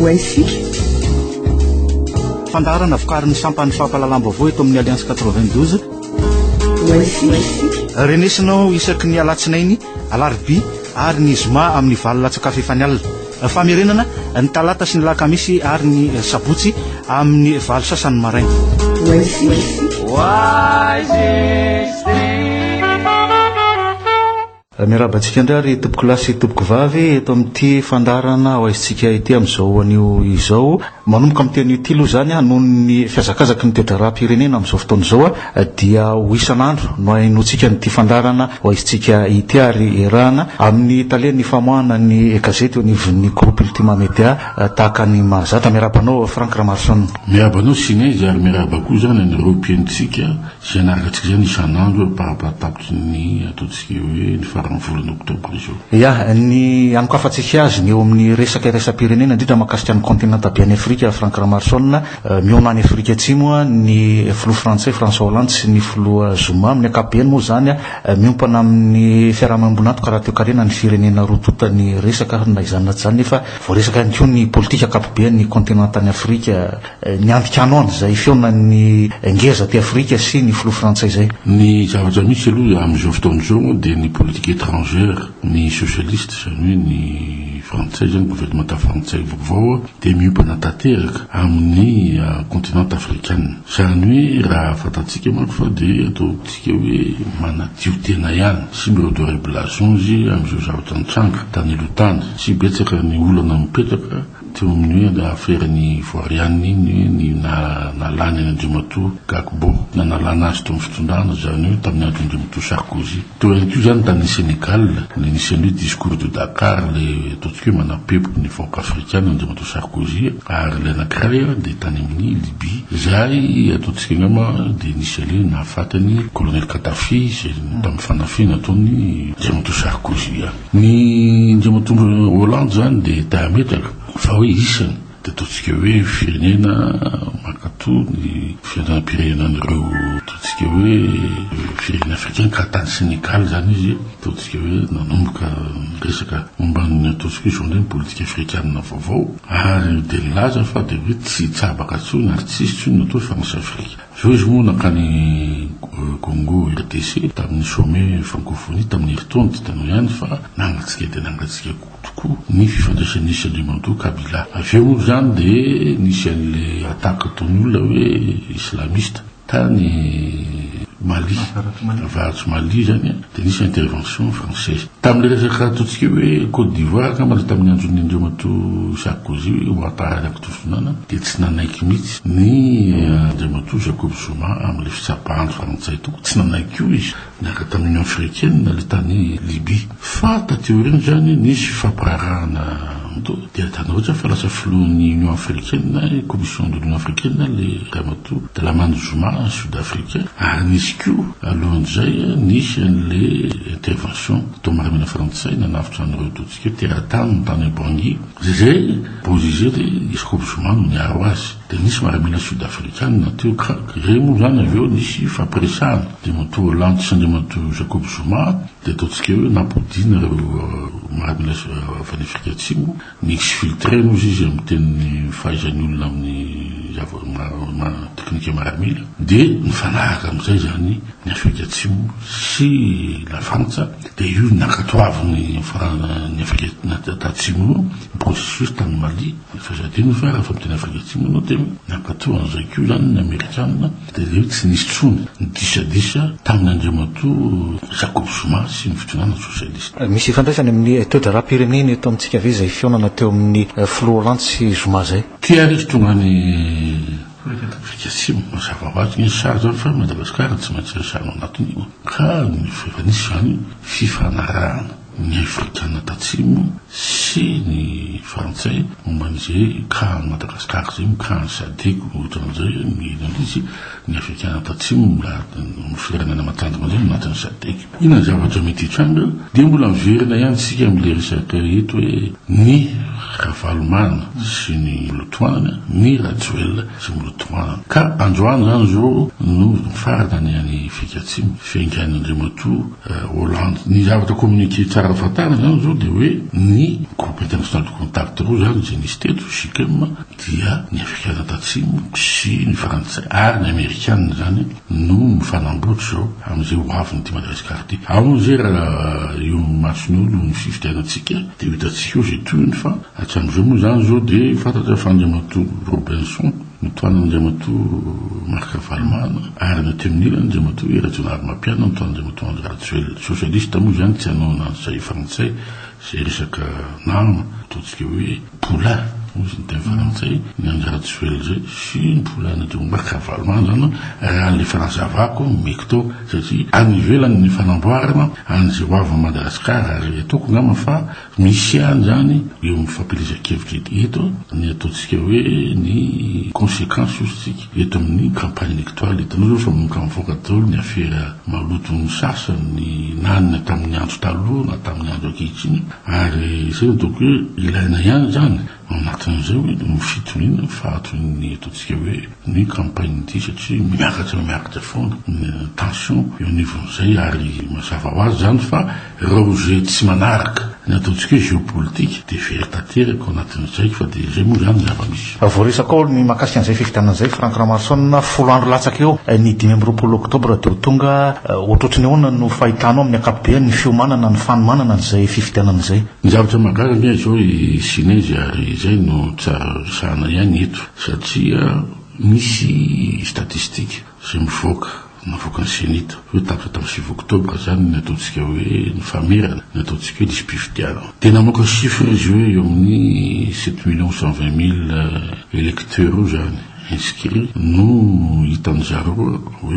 Ho haintsika. Fandaharana vokarin'ny sampan'ny fampahalalam-baovao eto amin'ny Alliance 92. Ho haintsika. Renesinao isaky ny alatsinainy, alarobia ary ny zoma amin'ny valo latsaka fahefany alina. Famerenana ny talata sy ny lakamisy ary ny sabotsy amin'ny valo sasany maraina. Ho haintsika. Miarahaba antsika indray ary tompokolahy sy tompokovavy eto amin'ity fandaharana ho aizintsika ity amin'izao anio izao. Manomboka amin'ity anio ity aloha izany noho ny fihazakazaky ny toe-draharaham-pirenena amin'izao fotoana izao dia ho isan'andro no hahenoantsika an'ity fandaharana ho aizintsika ity ary iarahana amin'ny talen'ny famoahana ny gazety eo anivon'ny Groupe Ultima Media tahaka ny mahazatra. Miarahaba anao Franck Ramaroson. Miarahaba anao Sinaizy ary miarahaba koa izany an'ireo mpihainontsika Izay anaraka-tsika izany isan'andro am-parapatapitry ny ataontsika hoe ny faran'ny volana oktobra izao. Ya, ny anokafantsika azy ny eo amin'ny resaka iraisam-pirenena, indrindra mahakasika ny kontinanta be any Afrika, Franck Ramaroson, mihaona any Afrika Atsimo ny filoha frantsay François Hollande sy ny filoha Zuma. Amin'ny ankapobeny moa izany, miompana amin'ny fiaraha-miombon'antoka ara-toekarena ny firenena roa tonta ny resaka, na izany na tsy izany nefa voaresaka ihany koa ny politika ankapoben'ny kontinantan'i Afrika. Ny andikanao an'izay fihaonan'ny ngeza aty Afrika sy ny filoha frantsay izay. Ny zavatra misy aloha amin'izao fotoana izao dia ny politique étrangère ny socialiste izany hoe ny frantsay izany governemanta frantsay vaovao dia miompana tanteraka amin'ny continent afrikana. Izany hoe raha fantatsika manko fa dia ataontsika hoe manadio tena ihany sy mi-redorer blason izy amin'izao zavatra nitranga tany aloha tany. Tsy betsaka ny olana mipetraka. Teo amin'ny hoe affaire-n'ny Ivoiriana iny ny nalany an'i Andriamatoa Gbagbo, nanalana azy teo amin'ny fitondrana, izany hoe tamin'ny andron'i Andriamatoa Sarkozy. Teo ihany koa izany tany Sénégal, ilay nisy an'ny hoe discours de Dakar, ilay ataontsika hoe manampepo ny vahoaka afrikana Andriamatoa Sarkozy, ary ilay anankiray dia tany amin'ny Libye, izay ataontsika angamba dia nisy an'ilay nahafaty an'i Colonel Kadhafi, izay tamin'ny fanafihana nataon'i Andriamatoa Sarkozy ihany. Ny Andriamatoa Hollande izany dia te hametraka fa hoe isany dia ataontsika hoe firenena mankatò ny fiandrianam-pirenenan'ireo ataontsika hoe firenena afrikana ka tany Sénégal izany izy ataontsika hoe nanomboka niresaka momba ny ataontsika hoe izao indray ny politika afrikana vaovao ary dia nilaza fa dia hoe tsy hitsabaka intsony ary tsy hisy intsony ny atao hoe France Afrique. Zao izy moa nankany Congo RDC tamin'ny sommet francophonie tamin'ny herintaona, tsy hitanao ihany fa nangatsiaka dia nangatsiaka tokoa ny fifandraisan'i nisy Andriamatoa Kabila. Avy eo moa izany dia nisy an'ilay attaque ataon'ny olona hoe islamiste tany Mali, avaratr'i Mali izany dia nisy intervention française. Tamin'ilay resaka ataontsika hoe Côte d'Ivoire angamba ilay tamin'ny andron'ny Andriamatoa Sarkozy hoe Ouattara Rakotofinana dia tsy nanaiky mihitsy ny Andriamatoa Jacob Zuma amin'ilay fitsapahany frantsay tao. Tsy nanaiky koa izy niaraka tamin'ny Union Africaine ilay tany Libye. Fa taty aoriana izany nisy fifampiraharahana dia hitanao ohatra fa lasa filohan'ny Union Africaine, Commission de l'Union Africaine ilay Ramatoa Dlamini Zuma Sud Africain ary nisy koa alohan'izay nisy an'ilay intervention tao miaramila frantsay nanavotra an'ireo ataontsika hoe teratany tany Bangui izay Bozizé dia Jacob Zuma no niaro azy dia nisy miaramila sud afrikana teo ka ireny moa izany avy eo nisy fampiresahana Andriamatoa Hollande sy Andriamatoa Jacob Zuma dia ataontsika hoe nampodiana ireo miaramila avy any Afrika Atsimo Ni-exfiltrer moa izy amin'ny tenin'ny fahaizan'ny olona amin'ny zava teknika miaramila dia nifanaraka amin'izay izany ny Afrika Atsimo sy la Frantsa dia io nankatoavin'ny ny Afrika Tatsimo io ny processus tany Mali fa aza adino fa rehefa miteny Afrika Atsimo ianao dia nankatoa an'izay koa izany ny Amerikana Dia ireo tsy nisy intsony ny disadisa tamin' Andriamatoa Jacob Zuma sy ny fitondrana sosialista. Misy ifandraisany amin'ny toe-draharaham-pirenena eto amintsika ve izay fihaonana teo amin'ny filoha Hollande sy Zuma izay? Ty ary izy tonga any Afrika Atsimo, mazava ho azy ny sary zany fa Madagasikara tsy maintsy resahina ao anatin'io ka efa nisy izany fifanarahana. ny Afrikana Tatsimo sy ny Frantsay momba an'izay cas an'i Madagasikara izay, ny cas an'i Sadc ohatran'izay, ny izy, ny Afrikana Tatsimo ny firenena matanjaka izay no anatin'ny Sadc. Inona ny zavatra mety hitranga? Dia mbola miverina ihany isika amin'ilay resaka eto hoe ny Ravalomanana sy ny Molotoanana, ny Rajoelina sy Molotoanana. Ka androany izany izao no mifarana ny any Afrika Atsimo, fiaingan'Andriamatoa Hollande. Ny zavatra communiqué tsara fantarina izany izao dia hoe ny. Groupe International de Contact ireo izany izay nisy teto, GICM, dia ny Afrikana Tatsimo sy ny Frantsay ary ny Amerikana izany no mifanamboatra izao amin'izay ho avin'ity Madagasikara ity. Ao moa izay raha eo imason'ny olona ny fifidianantsika dia ho hitantsika eo izay tohiny fa hatramin'izao moa izany izao dia fantatra fa Andriamatoa Robinson no tohanan'Andriamatoa Marc Ravalomanana ary ny aty amin'ny ilany Andriamatoa Hery Rajaonarimampianina no tohanan'Andriamatoa Andry Rajoelina. Sosialista moa izany tsy hanao an'izay Frantsay Izay resaka nama, ataontsika hoe poulain, hoy izy ny teny frantsay, ny an-dry Rajoelina izay sy ny poulain an-dry Marc Ravalomanana izany raha ilay fanazavako omeko teo satria any ivelany ny fanamboarana an'izay ho avin'i Madagasikara ary ataoko angamba fa misy ihany izany eo amin'ny fampielezan-kevitra eto ny ataontsika hoe ny conséquences hoy isika eto amin'ny campagne électorale. Hitanao izao fa manomboka mivoaka daholo ny afera maloton'ny sasany na ny tamin'ny andro taloha na tamin'ny andro ankehitriny ary izay no ataoko hoe ilaina ihany izany ao anatin'izay hoe ny fitoniana ny fahatonian'ny ataontsika hoe ny campagne ity satria miakatra miakatra foana ny tension eo anivon'izay ary mazava ho azy izany fa Ireo izay tsy manaraka ny ataontsika hoe géopolitique dia very tanteraka ao anatin'izay fa dia izay moa izany ny zava-misy. Voaresaka ao ny mahakasika an'izay fifidianana izay Franck Ramaroson, folo andro latsaka eo ny 25 oktobra dia ho tonga, ohatrohatry ny ahoana no fahitanao amin'ny ankapobeny ny fiomanana, ny fanomanana an'izay fifidianana izay? Ny zavatra mahagaga ange izao i Sinezy ary izay no tsara resahana ihany eto satria misy statistique izay mivoaka Navoakan'ny Cenit hoe tapitra tamin'ny 9 oktobra izany ny ataontsika hoe ny famerana, ny ataontsika hoe lisi-pifidianana. Dia namoaka chiffre izy hoe eo amin'ny 7 120 000 électeurs eo izany inscrits no hitan-dry zareo hoe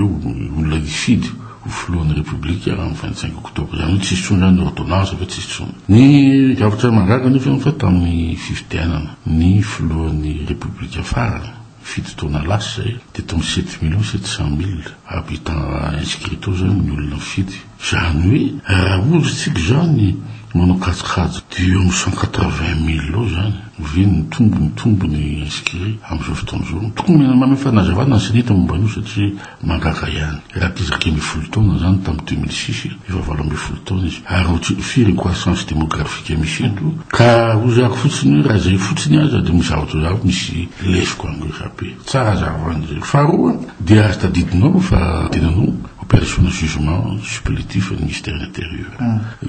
olona hifidy ho filohan'ny Repoblika amin'ny 25 oktobra. Izany hoe tsisy intsony izany ordonnance fa tsisy intsony. Ny zavatra mahagaga anefa fa tamin'ny fifidianana ny filohan'ny Repoblika farany, Fito taona lasa izay dia tao amin'ny 7 700 000 habitants inscrits tao izany ny olona nifidy. Izany hoe raha ohatra isika izany manao kajikajy dia eo amin'ny 180 000 eo izany ve nitombo nitombo ny inscrits amin'izao fotoana izao. Tokony manome fanazavana ny Cenit momba an'io satria mahagaga ihany. Raha ankizy 11 taona izany tamin'ny 2006, efa 18 taona izy. Ary ohatry firy ny croissance démographique misy eto? Ka hozako fotsiny hoe raha izay fotsiny aza dia misy zavatra zavatra misy lesoka ngeza be. Tsara hazavana izay. Faharoa dia aza tadidinao fa dia nanao opération de jugement supplétif ny ministère de l'intérieur.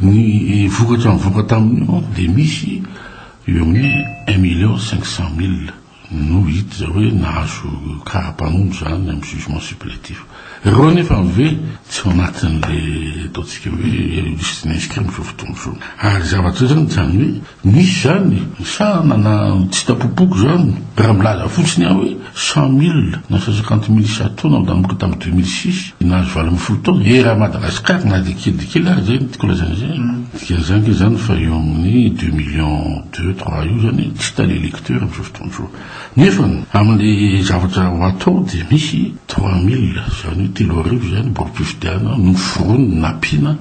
Ny vokatra nivoaka tamin'io dia misy eo amin'ny 1 500 000 no hita izay hoe nahazo kara-panondro izany amin'ny jugement supplétif. Ireo anefa ve tsy ao anatin'ilay ataontsika hoe liste d'inscrits amin'izao fotoana izao. Ary zavatra izany izany hoe misy izany misahana na tsy hita popoka izany raha milaza fotsiny aho hoe 100 000 na 150 000 isan-taona nanomboka tamin'ny 2006 nahazo 18 taona eran'i Madagasikara na dia kely dia kely ary izay no tiako lazaina izay. Dikan'izany ange izany fa eo amin'ny deux millions deux trois io izany tsy hita ilay électeur amin'izao fotoana izao. Nefa amin'ilay zavatra ho atao dia misy 3000 izany hoe 3000 izany bokim-pifidianana noforonina nampiana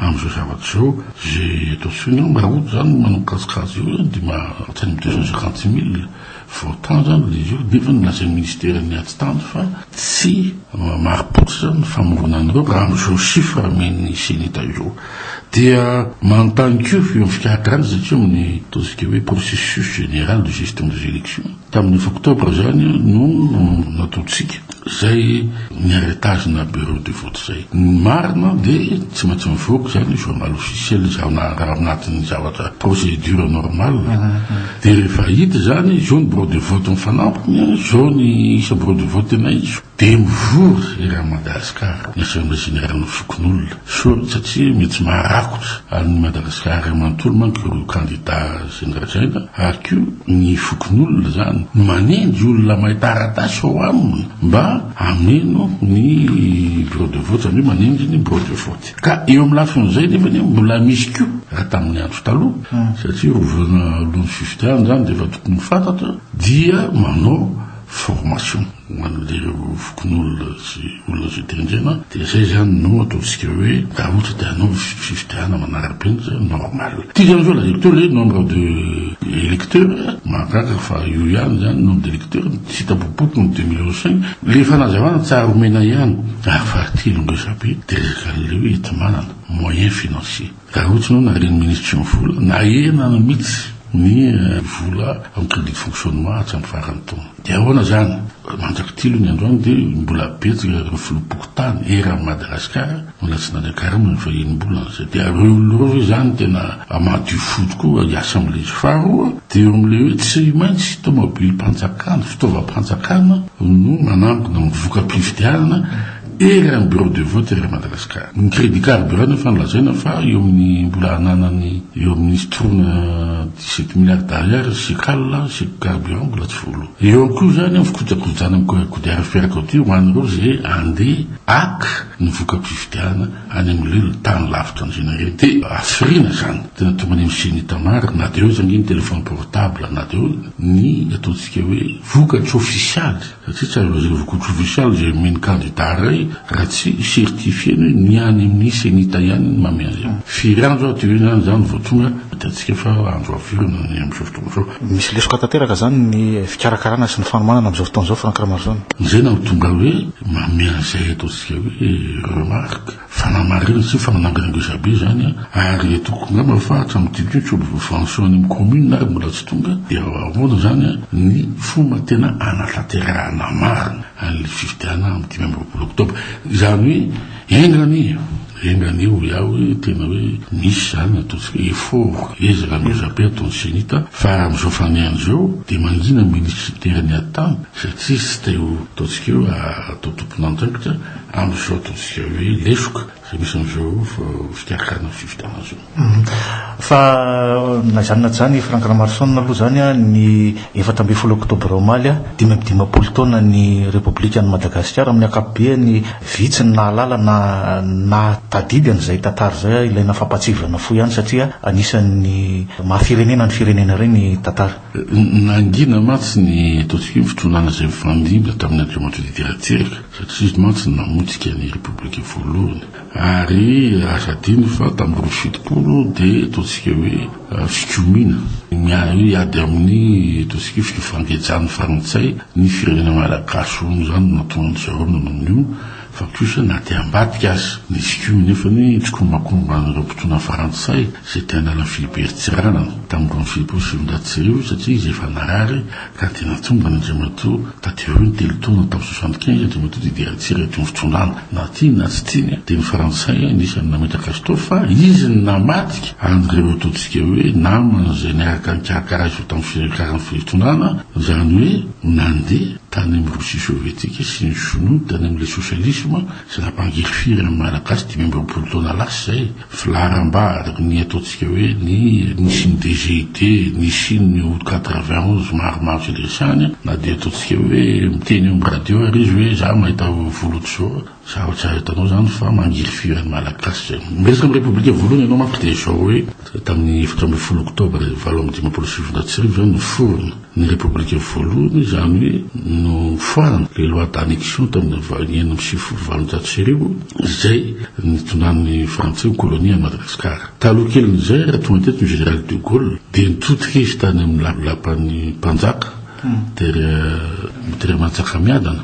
amin'izao zavatra izao izay ataontsika hoe angamba raha ohatra izany manao kajikajy eo izany dia mahatrany amin'ny 250 000 votants izany ilay izy io nefa nolazain'ny ministeran'ny atitany fa tsy marim-pototra ny famoronana an'ireo raha amin'izao chiffre omen'ny Cenit izao. Dia manontany koa eo amin'ny fikarakarana satria amin'ny ataontsika hoe processus général de gestion des élections tamin'ny 9 octobre izany no nataontsika izay niarretazina bureau de vote izay. Ny marina dia tsy maintsy mivoaka izany journal officiel izay raha ao anatin'ny zavatra procédure normale. Dia rehefa hita izany izao ny bureau de vote mifanampiny, izao ny isa bureau de vote tena izy. Dia mivory eran'i Madagasikara ny Assemblée Générale ny fokonolona. Soa satria mety maharakotra an'i Madagasikara iray manontolo manko ireo kandida izay norajaina ary koa ny fokonolona izany no manendry olona mahay taratasy ao aminy mba hameno ny bureau de vote, izany hoe manendry ny bureau de vote. Ka eo amin'ny lafin'izay nefa anie mbola misy koa raha tamin'ny andro taloha satria roa volana alohan'ny fifidianana izany dia efa tokony ho fantatra dia manao formation. Ho an'ireo fokonolona sy olona izay tendrena dia izay izany no ataontsika hoe raha ohatra te hanao fifidianana manara-penitra normal. Ity izany izao lazaiko teo ilay nombre de électeurs, mahagaga fa io ihany izany nombre d'électeurs tsy hita popoka ny 2 millions 5. Ilay fanazavana tsara omena ihany ary fahatelo ngeza be dia resaka an'ilay hoe enti-manana, moyen financier. Raha ohatra ianao narian'ny minisitry ny vola, nahena mihitsy. ny vola amin'ny crédit de fonctionnement hatramin'ny faran'ny taona. Dia ahoana izany? Mandrak'ity aloha ny androany dia mbola betsaka ireo filoham-pokontany eran'i Madagasikara mbola tsy nandray karama efa enim-bolana izay. Dia ireo olona ireo ve izany tena madio fo tokoa hiasa amin'ilay izy? Faharoa dia eo amin'ilay hoe tsy maintsy tomobilim-panjakana, fitaovam-panjakana no manangona ny voka-pifidianana Eran'ny bureau de vote eran'i Madagasikara. Ny crédit carburant nefa nolazaina fa eo amin'ny mbola ananany eo amin'ny nisotoroana 17 milliards d'ariary SICAL, chèque carburant mbola tsy voaloa. Eo ihany koa izany amin'ny fikojakojana amin'ny kodiaran'ny fiarakodia ho an'ireo izay handeha haka ny voka-pifidianana any amin'ireo tany lavitra andriana ireny. Dia hafiriana izany? Tena tonga any amin'ny CENI Tamar na dia eo aza ange ny téléphone portable na dia eo ny ataontsika hoe vokatra ofisialy. Satria tsy azo lazaina vokatra ofisialy izay omen'ny kandida iray raha tsy certifier-ny hoe ny any amin'ny CENITA ihany no manome an'izay. Firy andro aty aoriana any izany vao tonga, hitantsika fa andro averina ny amin'izao fotoana izao. Misy lesoka tanteraka izany ny fikarakarana sy ny fanomanana amin'izao fotoana izao Franck Ramaroson. Izay no tonga hoe manome an'izay ataontsika hoe remarque. Fanamarihana sy fananangana ngeza be izany an! Ary ataoko angamba fa hatramin'ny début ny subvention any amin'ny commune ary mbola tsy tonga dia ahoana izany an ny fomba tena hanatanterahana marina an'ilay fifidianana amin'ny 25 octobre. Izany hoe enga anie, enga anie hoy aho hoe tena hoe misy izany ataontsika hoe effort, ezaka ngeza be ataon'ny CENIT fa amin'izao fanehana izao dia mangina ny minisiteran'ny atitany satria tsy te ho ataontsika hoe atao tompon'andraikitra Amin'izao ataontsika hoe lesoka izay misy amin'izao fikarakarana ny fifidianana izao. Fa na izany na tsy izany, Franck Ramaroson aloha izany ny 14 oktobra omaly, 55 taona ny Repoblikan'i Madagasikara. Amin'ny ankapobeny, vitsy ny nahalala na nahatadidy an'izay tantara izay, ilaina fampahatsiahivana fohy ihany satria anisan'ny maha firenena ny firenena iray ny tantara. Nangina mantsy ny ataontsika hoe fitondrana izay nifandimby tamin'ny Andriamatoa Didier Ratsiraka satria izy mantsy no namotika ny Repoblika voalohany ary aza adino fa tamin'ny 72 dia ataontsika hoe fikomiana miady hiady amin'ny ataontsika hoe fangejan'ny frantsay ny firenena malagasy hono izany no nataon-dry zareo nanao an'io. Fa kosa na dia ambadika aza ny fikomy nefa ny tsikombakomban'ireo mpitondra frantsay izay te hanala an'i Philibert Tsiranana tamin'ny 1972 satria izy efa narary ka dia natsongany Andriamatoa taty aoriana telo taona tamin'ny 75 Andriamatoa Didier Ratsiraka teo amin'ny fitondrana na tiany na tsy tiany dia ny frantsay anisan'ny nametraka azy teo fa izy no namadika an'ireo ataontsika hoe namany izay niaraka nikarakara azy tamin'ny fikarakarana fitondrana izany hoe nandeha tany amin'ny Rosia Sovietika sy ny Shinoa tany amin'ilay sosialisma izay nampangirifiry ny Malagasy 25 taona lasa izay, filaharam-bary, ny ataontsika hoe ny nisian'ny DGID, nisian'ny août 91 maromaro izay resahany, na dia ataontsika hoe miteny eo amin'ny radio ary izy hoe za mahita vola ohatr'izao, Zavatra hitanao izany fa mangirifiry ny Malagasy izay. Miresaka amin'ny Repoblika voalohany ianao manko dia izao hoe tamin'ny 14 oktobra 1958 izany niforona ny Repoblika voalohany, izany hoe nofoanana ilay loi d'annexion tamin'ny 1896 izay nitondran'ny Frantsay ho kolonia an'i Madagasikara. Taloha kelin'izay raha tonga teto ny Général de Gaulle dia nitodika izy tany amin'ny lapan'ny mpanjaka tery tery Manjakamiadana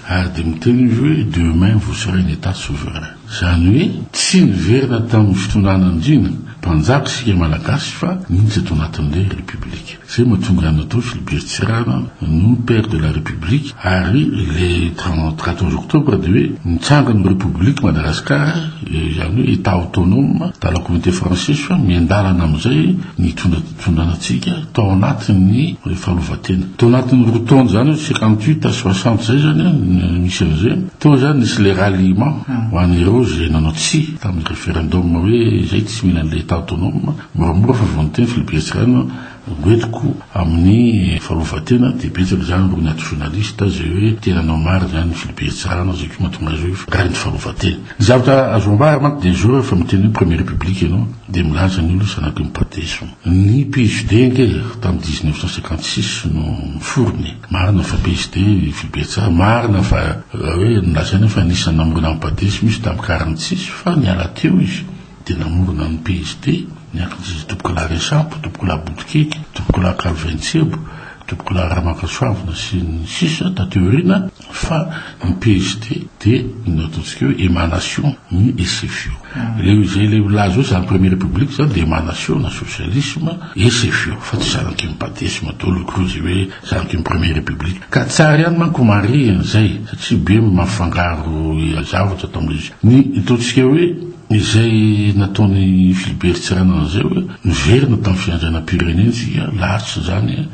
ary dia miteny izy hoe demain vous serez un Etat souverain. Izany hoe tsy niverina tamin'ny fitondrana andriana, mpanjaka isika Malagasy fa niditra tao anatin'ilay République. Izay mahatonga an'Atoa Philibert Tsiranana no père de la République ary ilay 14 octobre dia hoe nitsangana ny République Madagascar, izany hoe Etat autonome dans la communauté française fa miandalana amin'izay ny hitondra Fitondrana antsika tao anatin'ny fahaleovantena. Tao anatin'ny roa taona izany hoe 58 à 60 izay izany an, nisy an'izay. Teo izany nisy ilay ralliement ho an'ireo izay nanao tsia tamin'ny référendum hoe izay tsy mila an'ilay État autonome. Moramora fa vao niteny Philippe Tsiranana hoentiko amin'ny fahaleovantena dia betsaka izany ireo nationaliste izay hoe tena nanao marina izany Philippe Tsiranana izay koa mahatonga azy hoe rain'ny fahaleovantena. Ny zavatra azo ambara manko dia izao rehefa miteny hoe première république ianao dia milaza ny olona zanaky ny Padeso. Ny PSD ange tamin'ny 1956 no niforona e. Marina fa PSD Philibert marina fa hoe nolazaina fa anisan'ny namorona ny Padeso izy tamin'ny 46 fa niala teo izy dia namorona ny PSD niaraka izy Tompokolahy Resampo, Tompokolahy Botokeky, Tompokolahy Calvin Tsebo. Tompokolahy Ramakasoavina sy ny sisa taty aoriana fa ny PSD dia ny ataontsika hoe émanation ny SFIO. Ilay izay ilay milaza hoe zany première république zany dia émanation na socialisme SFIO fa tsy zanaky ny padesme daholo akory izay hoe zanaky ny première république. Ka tsara ihany manko marihina izay satria be mafangaro zavatra atao amin'ilay izy. Ny ataontsika hoe Izay nataon'i Philibert Tsiranana izay hoe niverina tamin'ny fiandrianam-pirenena isika lasa izany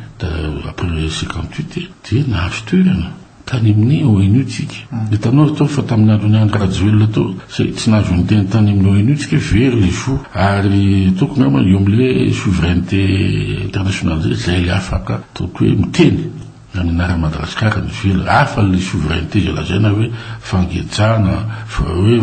après 58 dia nahazo toerana tany amin'ny ONU tsika. Hitanao ry tao fa tamin'ny andron'i Andry Rajoelina tao izay tsy nahazo niteny tany amin'ny ONU tsika, very le zo ary tokony angamba eo amin'ilay souveraineté internationale izay, izay ilay afaka ataoko hoe miteny. Ny anaran'i Madagasikara ny vela. Hafa ilay souveraineté izay lazaina hoe fangejana, hoe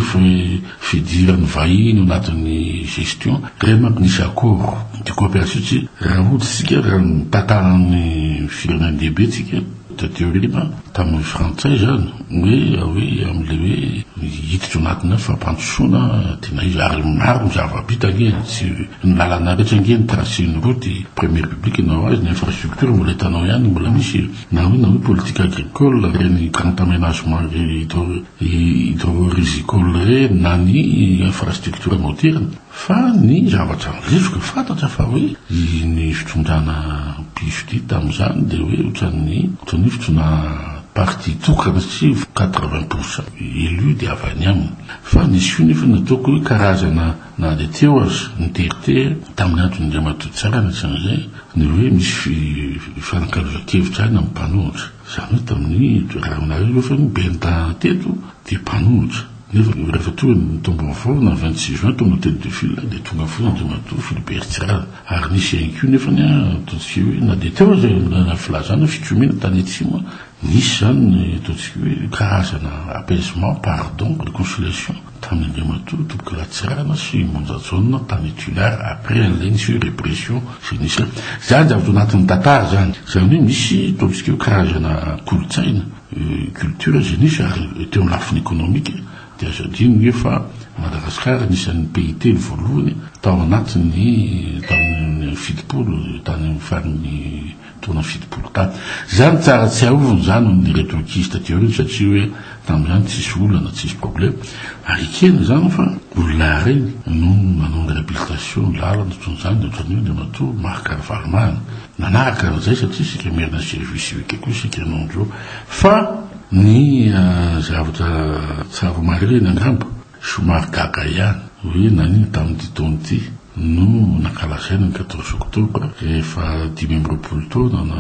fidiran'ny vahiny ao anatin'ny gestion. Ireny manko nisy accord de coopération tsy raha ohatra isika raha mitantara ny firenendehibe tsika taty aoriana tamin'ny frantsay izany hoe hoe amin'ilay hoe hiditra ao anatin'ny fampandrosoana tena izy ary maro ny zava-bita ange tsy Ny lalana rehetra ange ny tracé ny route première république na ho azy ny infrastructure mbola hitanao ihany mbola misy na hoe na hoe politique agricole ireny grand aménagement hydro hydrorisicole ireny na ny infrastructure moderne fa ny zavatra milefoka fantatra fa hoe ny fitondrana PHD tamin'izany dia hoe ohatran'ny ohatran'ny fitondrana parti tokana sy 80 pourcent élu dia avy any aminy fa nisy koa nefa nataoko hoe karazana Na dia teo aza ny teritery tamin'ny anton'ny Andriamatoa Tsarana sy an'izay, ny hoe misy fifanakalozan-kevitra any amin'ny mpanohitra. Izany hoe tamin'ny raha aminareo ireo fa ny ben'ny tanàna teto dia mpanohitra. Nefa rehefa tonga ny taom-baovao na 26 juin tonga tête de file dia tonga foana Andriamatoa Philibert Tsiranana. Ary nisy ihany koa nefa ny ataontsika hoe na dia teo aza ny filazana fikomiana tany atsimo Nisy izany ny ataontsika hoe karazana apaisement, pardon, réconciliation tamin'ny Andriamatoa Tompoko Ratsirahana sy Monja Jaona tany Tuléar après an'ilay nisy hoe répression izay nisy. Izany zavatra ao anatin'ny tantara izany. Izany hoe misy ataontsika hoe karazana kolontsaina, culture izay nisy ary teo amin'ny lafiny économique dia azo adino nge fa Madagascar anisan'ny pays telo voalohany tao anatin'ny tamin'ny 70 tany amin'ny faran'ny taona 70 tany. Izany tsara tsiarovina izany amin'ireto ankizy taty aoriana satria hoe tamin'izany tsisy olana, tsisy problème. Ary ekena izany fa olona ireny no nanao ny réhabilitation ny lalana ohatran'izany dia ohatran'ny hoe Andriamatoa Marc Ravalomanana. Nanaraka an'izay satria isika merina service civique koa isika nanjo. Fa ny zavatra tsara homarihina angamba, Somary gaga ihany hoe naninona tamin'ity taona ity no nankalazaina ny 14 octobre rehefa 25 taona na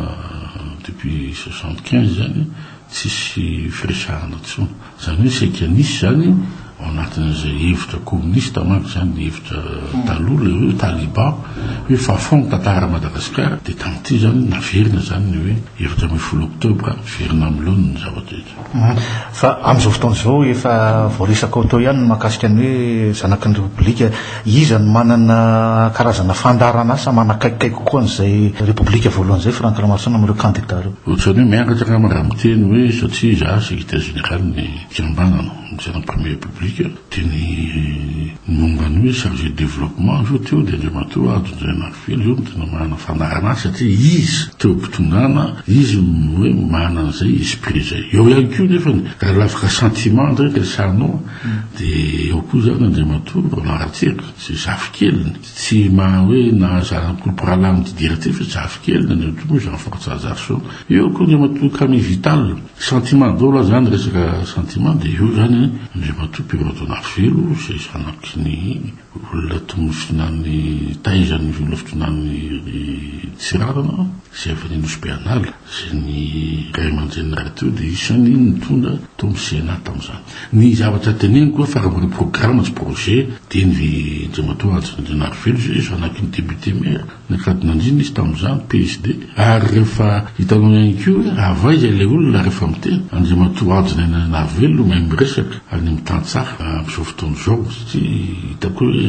depuis 75 izany tsisy firesahana intsony. Izany hoe saika nisy izany ao anatin'izay hevitra komonista manko izany ny hevitra taloha ilay hoe taliban hoe fafao ny tantaran'i Madagasikara dia tamin'ity izany naverina izany ny hoe 14 octobre miverina amin'ny laoniny ny zava-drehetra. Fa amin'izao fotoana izao efa voaresaka ao teo ihany ny mahakasika ny hoe zanaky ny Repoblika. Iza no manana karazana fandaharan'asa manakaikikaiky kokoa an'izay Repoblika voalohany izay, Franck Ramaroson, amin'ireo kandida ireo? Ohatran'ny hoe miangatra angamba raha miteny hoe satria izaho sekretera jeneralin'ny fikambanana ny Premier République dia ny momba ny hoe chargé de développement aloha teo dia Andriamatoa Hajo Andrianarivelo io no tena manana fandaharan'asa satria izy teo am-pitondrana, izy no hoe manana an'izay esprit izay. Eo ihany koa nefa raha lafika sentiment indray resahanao dia eo koa izany Andriamatoa Roland Ratsiraka izay zafikeliny, tsy maha hoe na zanak'olom-pirahalahy amin'i Didier Ratsiraka fa zafikeliny Andriamatoa moa Jean Fort Zaharison. Eo koa Andriamatoa Camille Vital. Sentiment daholo aza zany resaka sentiment dia eo zany Andriamatoa Pierrot Rajaonarivelo izay zanaky ny olona toy fitonan'ny taizan'ny olona fitonan'ny Tsiranana izay avy any Nosy Be An'ala izay ny ray aman-dreniny rahateo dia isan'ny nitondra tao amin'ny Sénat tamin'izany. Ny zavatra teneniko hoe fa raha mbola programme sy projet dia ny Andriamatoa Hajo Randrianarivelo izay zanaky ny député maire Nikadona-ndrindra izy tamin'izany, PSD, ary rehefa hitanao ihany koa hoe avy aiza ilay olona rehefa miteny, Andriamatoa Hajo Nainanarivelo no mahay miresaka any amin'ny tantsaha amin'izao fotoana izao satria hitako hoe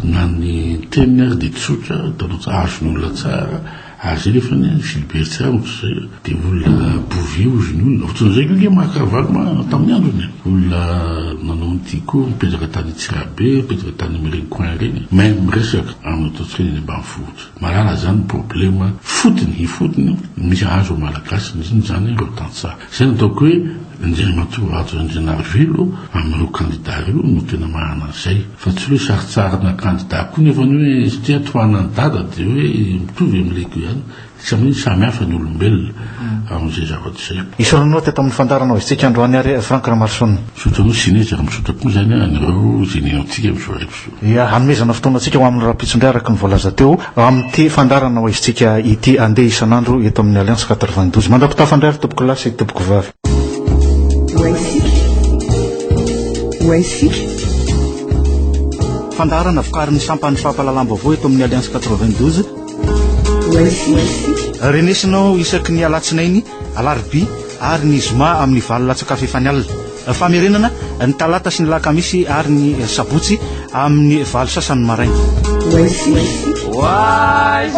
na ny teniny ary dia tsotra, hitanao tsara, azon'ny olona tsara. Ary izay nefa anie Gilbert Tsiranana izay dia olona Bouvier hozy ny olona. Ohatran'izay koa ange Marc Ravalomanana tamin'ny androny e. Olona nanao ny Tiko, nipetraka tany Antsirabe, nipetraka tany amin'ireny coin ireny. Mahay miresaka amin'ny ataontsika ny any ambanivohitra. Mahalala izany ny problema fotony, ifotony misy azo Malagasy, indrindra izany ireo tantsaha. Izay no ataoko hoe Andriamatoa Hajo Andrianarivelo amin'ireo kandida ireo no tena manana an'izay. Fa tsy hoe sarintsarina kandida koa nefa ny hoe satria tohanan'i Dada dia hoe mitovy amin'ilay ihany. Tsy amin'iny samy hafa ny olombelona amin'izay zavatra izay. Isaorana anao teto amin'ny fandaharana ho antsika androany ary Franck Ramaroson. Misaotra anao Sinez ary misaotra koa izany an'ireo izay nihaino antsika amin'izao hariva izao. Ia, hanomezana fotoana antsika ho amin'ny rahampitso indray araka ny voalaza teo amin'ity fandaharana ho aizintsika ity andeha isan'andro eto amin'ny Alliance 92. Mandra-pitafa indray ary tompoko lahy sy tompoko vavy. Ho aisintsika. Ho aisintsika. Fandaharana vokarin'ny sampan'ny fampahalalam-baovao eto amin'ny Alliance 92. Renesinao isaky ny alatsinainy, alarobia ary ny zoma amin'ny valo latsaka fahefany alina. Famerenana ny talata sy ny lakamisy ary ny sabotsy amin'ny valo sasany maraina. Why